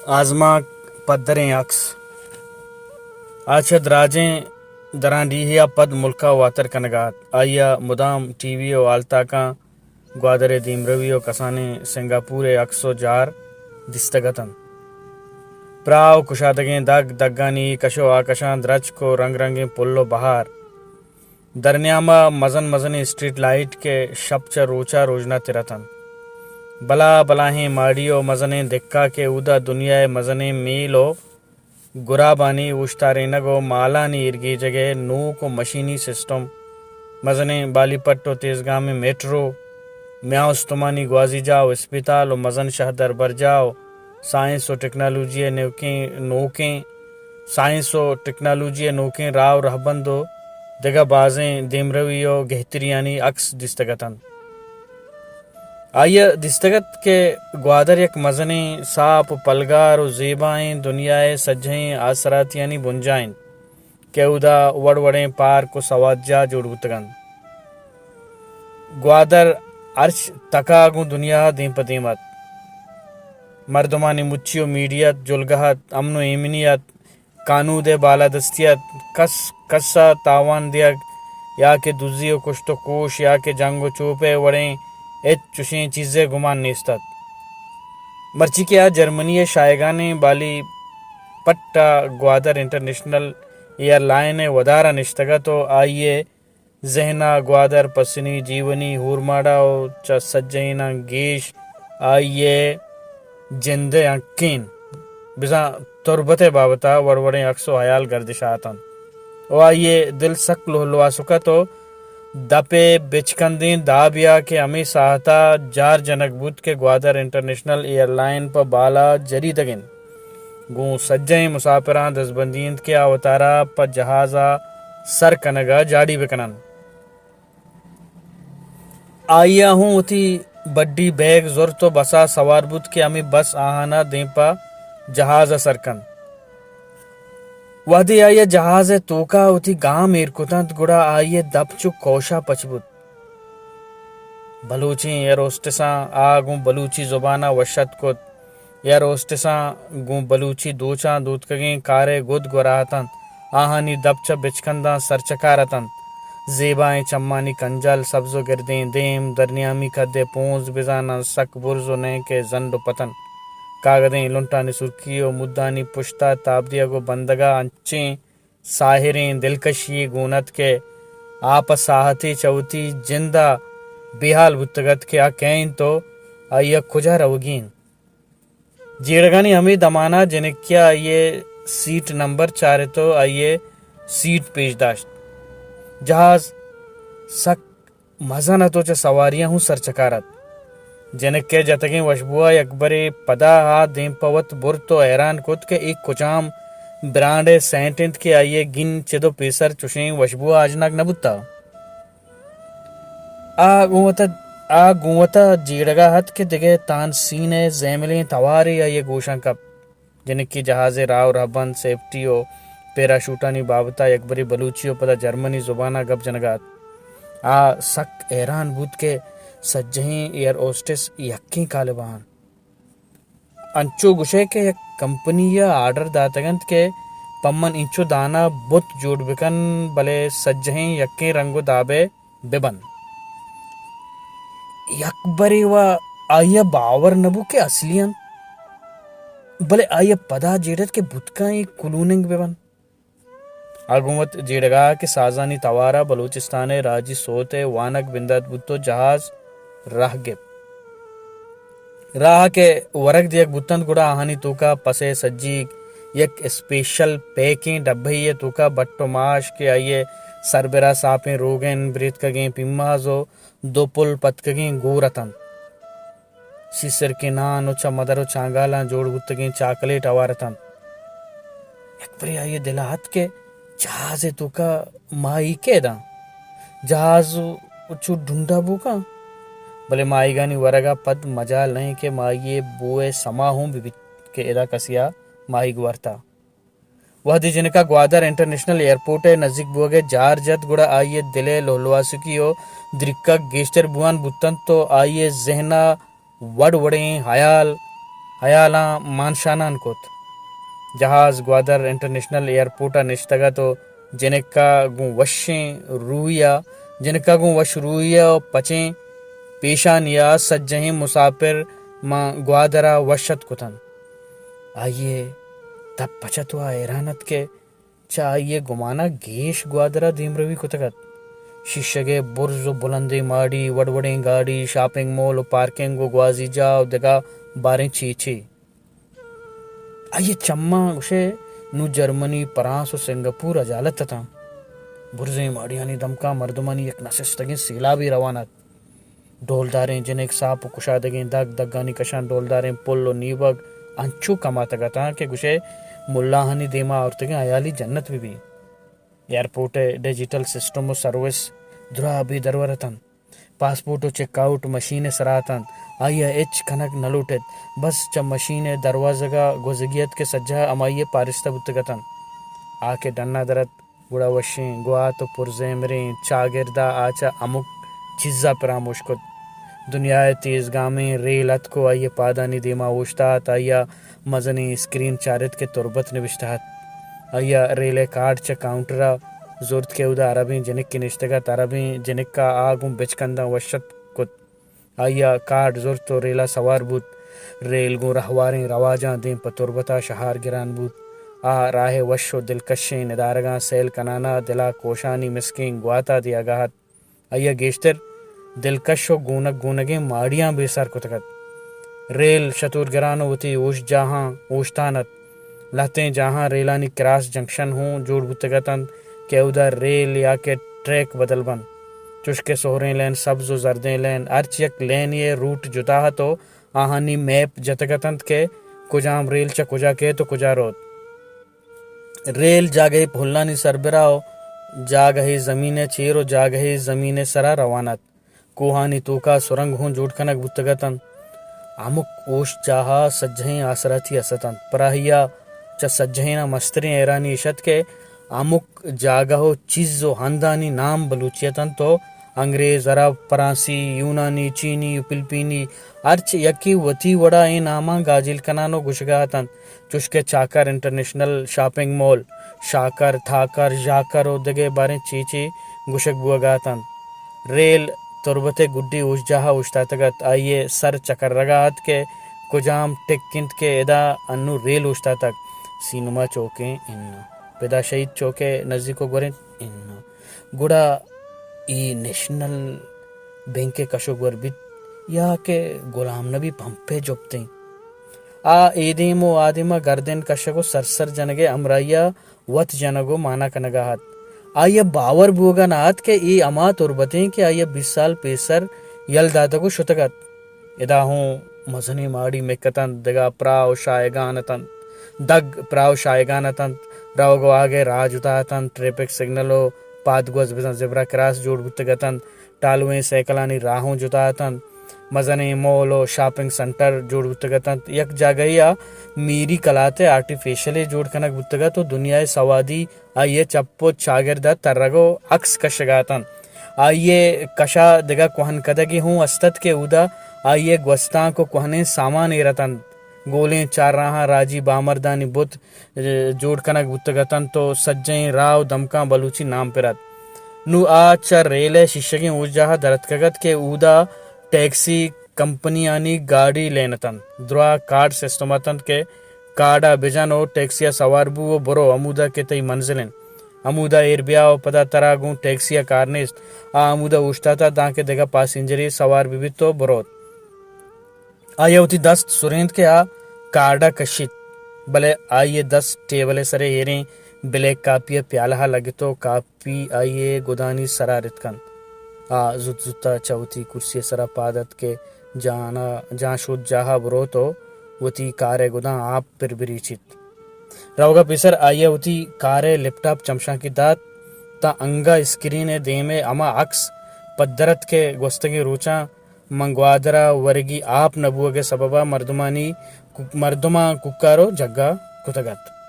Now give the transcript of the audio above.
آزمانک، پدریں عکس۔ آ چہ دراجیں دراں ڈیہے ءَ پد ملک ءَ واتر کنگ ءَ ات۔ آئی ءَ مدام ٹی وی ءُ ہالتاکاں گوادر ءِ دیمروی ءُ کسانیں سنگاپور ءِ عکس ءُ جار دیستگ اتنت۔ پراہ ءُ کشادگیں دگ، دگانی اے کش ءُ آ کشاں درچک ءُ رنگ رنگیں پل ءُ بہار۔ درنیام ءَ مزن مزنیں اسٹریٹ لائٹ کہ شپ چہ روچ ءَ روژناتر اتنت۔ بلا بلاہیں ماڑی ءُ مزنیں دکا کہ اودا دنیا ءِ مزنیں میل ءُ گرابانی اوشتارینگ ءُ مالانی ایرگیجگ ءِ نوک ءُ مشینی سسٹم، مزنیں بالی پٹ ءُ تیزگامیں میٹرو، میان استمانی گوازی جاہ ءُ اسپتال ءُ مزن شہ دربرجاہ ءُ سائنس ءُ ٹیکنالوجی ءِ نوکیں، نوکیں، سائنس ءُ ٹیکنالوجی ءِ نوکیں راہ ءُ رہبند ءُ دگہ بازیں دیمروی ءُ گہتریانی عکس دیستگ اتنت۔ آئی ءَ دیستگ ات کہ گوادر یک مزنیں، ساپ ءُ پلگار ءُ زیبائیں دنیا ءِ سجہیں آسراتیانی بنجاہ انت کہ اودا وڑ وڑیں پارک ءُ سوادجاہ جوڑ بوتگ انت۔ گوادر ہرچ تک ءَ گوں دنیا ءَ دیم پہ دیم ات۔ مردمانی مچی ءُ میڑی ات، جلگہ ات، امن ءُ ایمنی ات، کانود ءِ بالادستی ات، کس کس ءَ تاوان دیگ یا کہ دزی ءُ کشت ءُ کوش یا کہ جنگ ءُ چوپ ءِ وڑیں ہچ چشیں چیزے گمان نیست ات۔ مرچی کہ آ جرمنی ءِ شاہگانیں بالی پٹ ءَ گوادر انٹرنیشنل ایئر لائن ءِ ودار ءَ نشتگ ات ءُ آئی ءِ ذہن ءَ گوادر، پسنی، جیونی، ہورماڑا ءُ چہ سجہیناں گیش آئی ءِ جند ءِ ہنکین بزاں تربت ءِ بابت ءَ وڑ وڑیں عکس ءُ ہیال گردش ءَ اتنت ءُ آئی ءِ دل سک لوہ لواسک ات ءُ دپ ءِ بچکندیں دابے ءَ کہ ہمے ساہت ءَ جار جنگ بوت کہ گوادر انٹرنیشنل ایئر لائن پہ بال ءَ جریدگ انت۔ گوں سجہیں مساپراں دزبندی انت کہ آ وتارا پہ جہاز ءَ سر کنگ ءَ جاڑی بہ کن انت۔ آئی ءَ ہوں وتی بڈی بیگ زرت ءُ بس ءَ سوار بوت کہ ہمے بس آہان ءَ دیم پہ جہاز ءَ سر کنت۔ وہدے آئی ءَ جہاز ءِ توک ءَ وتی گام ایر کت انت، گڑا آئی ءِ دپ چو کوش ءَ پچ بوت۔ بلوچیں ایئر ہوسٹساں آ گوں بلوچی زبان ءَ وش اتک کت۔ ایئر ہوسٹساں گوں بلوچی دوچاں دوتکگیں کار ءِ گد گورا اتنت۔ آہانی دپ چہ بچکنداں سرچکار اتنت۔ زیبائیں چمانی کنجل، سبز ءُ گردیں دیم، درنیامی کد ءِ پونز، بزاناں سک برز ءُ نئیکہ زنڈ ءُ پتن۔ کاگدیں لنٹانی سرکی ءُ مدانی پشت ءَ تاب دیگ ءُ بندگ ءَ انچیں ساحریں دلکشی یے گون ات کہ آ پہ ساہتے چہ وتی جند ءَ بے ہال بوتگ ات کہ آ کئے انت ءُ آئی ءَ کجا روگی انت۔ جیڑگانی ہمے دمان ءَ جنکے ءَ آئی ءِ سیٹ نمبر چارت ءُ آئی ءِ سیٹ پیش داشت۔ جہاز سک مزن ات ءُ چہ سواریاں ہوں سرچکار ات۔ جنک ءِ جتگیں وشبو ءَ یکبرے پدا آ دیم پہ وت برت ءُ حیران کت کہ اے کجام برانڈ ءِ سینٹ انت کہ آئی ءِ گین چد ءُ پیسر چشیں وشبو ءَ آژناگ نہ بوتہ۔ آ گوں وت ءَ، آ گوں وت ءَ جیڑگ ءَ ات کہ دگہ تانسین ءِ زیملیں توارے آئی ءِ گوشاں کپت۔ جنکے جہاز ءِ راہ ءُ رہبند، سیفٹی ءُ پیراشوٹانی بابت ءَ یکبرے بلوچی ءُ پدا جرمنی زبان ءَ گپ جنگ ءَ ات۔ آ سک حیران بوت کہ سجہیں ایئر ہوسٹس یکیں کالب ءَ انت۔ انچو گوشئے کہ یک کمپنی ءَ آرڈر داتگ انت کہ پہ من اینچو دانا بت جوڑ بکن، بلے سجہیں یکیں رنگ ءُ داب ءَ بہ بنت۔ یک برے و آئی ءَ باور نہ بوت کہ اصلی انت، بلے آئی ءَ پدا جیڑت کہ بوت کن اے کلوننگ بہ بنت۔ آ گوں وت جیڑگ ءَ کہ سازانی توار ءَ بلوچستان ءِ راجی سوت ءِ وانگ بندات بوت ءُ جہاز راہ گپت۔ راہ ءَ کہ ورگ دیگ بوت انت، گڑا آہانی توک ءَ پس ءِ سجیگ یک اسپیشل پیکیں ڈبہے ءِ توک ءَ بٹ ءُ ماش کہ آئی ءِ سربرا ساپیں روگن، بریتکگیں پیماز ءُ دو پل پتکگیں گور اتنت۔ سیسرکیں نان ءُ چہ مدر ءُ چانگالاں جوڑ بوتگیں چاکلیٹ ہوار اتنت۔ یک برے آئی ءِ دل ءَ ات کہ جہاز ءِ توک ءَ ماہیگ کئے داں؟ جہاز چو ڈنڈا بوکاں؟ بلے ماہیگانی ورگ ءَ پد مجال نہ انت کہ ماہی ءِ بو ءِ سما ہوں بہ بیت کہ ادا کسے ءَ ماہیگ وارتہ۔ وہدے جنک ءَ گوادر انٹرنیشنل ایئرپورٹ ءِ نزیک بوگ ءِ جار جت، گڑا آئی ءِ دل ءِ لہلواسکی ءُ دریکگ گیشتر بوان بوت انت ءُ آئی ءِ ذہن ءَ وڑ وڑیں ہیال ہیالاں مانشانان کت۔ جہاز گوادر انٹرنیشنل ایئرپورٹ ءَ نشتگ ات ءُ جنک ءَ گوں وشیں روی ءَ، جنک ءَ گوں وش روی ءَ ءُ پچیں پیشانی ءَ سجہیں مساپر ماں گوادر ءَ وش اتک کت انت۔ آئی ءِ تب پچ ات ءُ آ حیران ات کہ چہ آئی ءِ گمان ءَ گیش گوادر ءَ دیمروی کتگ ات۔ شیشگ ءِ برز ءُ بلندیں ماڑی، وڑ وڑیں گاڑی، شاپنگ مال ءُ پارکنگ ءُ گوازی جاہ ءُ دگہ باریں چے چے۔ آئی ءِ چماں گوشئے نوں جرمنی، پرانس ءُ سنگاپور ہجالت اتاں۔ برزیں ماڑیانی دمکاں مردمانی یک نسستگیں سیلابے روان ات۔ ڈولداریں جنک، ساپ ءُ کشادگیں دگ، دگانی کشاں ڈولداریں پل ءُ نیبگ انچو کماتگ اتاں کہ گوشئے ملاہانی دیما آورتگیں ہیالی جنت بہ بیت۔ ایئرپورٹ ءِ ڈیجیٹل سسٹم ءُ سروس دراہ بے درور اتنت۔ پاسپورٹ ءُ چیک آؤٹ مشین ءِ سرا اتنت۔ آئی ءَ ہچ کنگ نہ لوٹ ات۔ بس چہ مشین ءِ دروازگ ءَ گوزگی ات کہ سجہ ہمائی ءِ پارستہ بوتگ اتنت۔ آ کہ ڈن ءَ در ات، گڑا وشیں گوات ءُ پرزیمریں چاگرد ءَ آ چہ ہمک چیز ءَ پراموش کت۔ دنیا ءِ تیزگامیں ریل اتک ءُ آئی ءِ پادانی دیما اوشتات۔ آئی ءَ مزنیں اسکرین چارت کہ تربت نبشتہ ات۔ آئی ءَ ریل ءِ کارڈ چہ کاؤنٹر ءَ زرت کہ اودا عربیں جنکے نشتگ ات۔ عربیں جنک ءَ آ گوں بچکنداں وش اتک کت۔ آئی ءَ کارڈ زرت ءُ ریل ءَ سوار بوت۔ ریل گوں رہواریں رواجاں دیم پہ تربت ءَ شہار گران بوت۔ آ راہ ءِ وش ءُ دلکشیں ندارگاں سیل کنان ءَ دل ءَ کوشانی مسکیں گوات ءَ دیگ ءَ ات۔ آئی ءَ گیشتر دلکش ءُ گونگ گونگیں ماڑیاں بے سر کتگ ات۔ ریل شتور گران ءُ وتی اوشتجاہاں اوشتان ات۔ لہتیں جاہاں ریلانی کراس جنکشن ہوں جوڑ بوتگ اتنت کہ اودا ریل یا کہ ٹریک بدل بنت۔ چوش کہ سہریں لین، سبز ءُ زردیں لین، ہرچ یک لینے ءِ روٹ جتا ات ءُ آہانی میپ جتگ اتنت کہ کجام ریل چہ کجا کیت ءُ کجا روت۔ ریل جاگہے پہلانی سربرا ءُ جاگہے زمین ءِ چیر ءُ جاگہے زمین ءِ سرا روان ات۔ کوہانی توکا سرنگ ہوں جوڑ کنگ بوتگ اتنت۔ ہمک اوشتجاہ ءَ سجہیں آسراتی است اتنت۔ پراہی ءَ چہ سجہیناں مستریں حیرانی ایش ات کہ ہمک جاگہ ءُ چیز ءُ ہندانی نام بلوچی اتنت ءُ انگریز، عرب، پرانسی، یونانی، چینی ءُ پلپینی ہرچ یکے وتی وڑا اے ناماں گاجیل کنان ءُ گوشگا اتنت۔ چوش کہ چاکر انٹرنیشنل شاپنگ مال، شاکر، تھاکر، ژاکر ءُ دگہ باریں چے چے گوشگ بوگا اتنت۔ ریل تربت ءِ گڈی اوشتجاہ ءَ اوشتاتگ ات۔ آئی ءِ سر چکرگا ات کہ کجام ٹک انت کہ ادا انوں ریل اوشتاتگ۔ سینما چوکیں؟ اناں۔ پدا شہید چوک ءِ نزیک ءُ گور انت؟ اناں۔ گڑا اے نیشنل بینک ءِ کش ءُ گور بیت یا کہ غلام نبی پمپ ءِ جپت انت؟ آ اے دیم ءُ آ دیم ءَ گردن کشگ ءُ سرسر جنگ ءِ ہمراہی ءَ وت جنگ ءُ مانا کنگ ءَ ات۔ آئی ءَ باور بوگ ءَ نہ ات کہ اے ہما تربت انت کہ آئی ءَ بیست سال پیسر یل داتگ ءُ شتگ ات۔ ادا ہوں مزنیں ماڑی مک اتنت، دگہ پراہ ءُ شاہگان اتنت، دگ پراہ ءُ شاہگان اتنت، روگ ءُ آگ ءِ راہ جتا اتنت، ٹریفک سگنل ءُ پادگوز بزاں زبرا کراس جوڑ بوتگ اتنت، ٹالویں سائیکلانی راہ ہوں جتا اتنت، مزنیں مال ءُ شاپنگ سنٹر جوڑ بوتگ اتنت، یک جاگہے ءَ میری کلات ءِ آرٹیفیشلے جوڑ کنگ بوتگ ات ءُ دنیا ءِ سوادی آئی ءِ چپ ءُ چاگرد ءَ ترگ ءُ عکس کشگ ءَ اتنت۔ آئی ءِ کش ءَ دگہ کوہنکدگے ہوں است ات کہ اودا آئی ءِ گوستانک ءُ کوہنیں سامان ایر اتنت۔ گولیں چارراہاں راجی بامردانی بت، اے، جوڑ کنگ بوتگ اتنت ءُ سجہیں راہ ءُ دمکاں بلوچی نام پر ات۔ نوں آ چہ ریل ءِ شیشگیں اوشتجاہ ءَ در اتکگ ات کہ اودا ٹیکسی کمپنیانی گاڑی لین اتنت۔ دراہ کارڈ سسٹم اتنت کہ کارڈ ءَ بجن ءُ ٹیکسی ءَ سوار بو ءُ برو ہمودا کہ تئی منزل انت۔ ہمودا ایر بیا ءُ پدا ترا گوں ٹیکسی ءَ کار نیست۔ آ ہمودا اوشتات ءَ دانکہ دگہ پاسنجرے سوار بہ بیت ءُ بروت۔ آئی ءَ وتی دست سرینت کہ آ کارڈ ءَ کشیت، بلے آئی ءِ دست ٹیبل ءِ سر ءِ ایریں بلیک کاپی ءِ پیالہ ءَ لگت ءُ کاپی آئی ءِ گدانی سر ءَ رتک انت۔ آ زوت زوت ءَ چہ وتی کرسی ءِ سر ءَ پاد اتک کہ جان ءَ، جان شود جاہ ءَ بروت ءُ وتی کار ءِ گداں آپ پر بریچیت۔ روگ ءَ پیسر آئی ءَ وتی کار ءِ لیپ ٹاپ چمشانکے دات تاں انگہ اسکرین ءِ دیم ءَ ہما عکس پدر ات کہ گوستگیں روچاں من گوادر ءَ ورگی آپ نہ بوگ ءِ سبب ءَ مردمانی، مردماں کوکار ءُ جھگا کتگ ات۔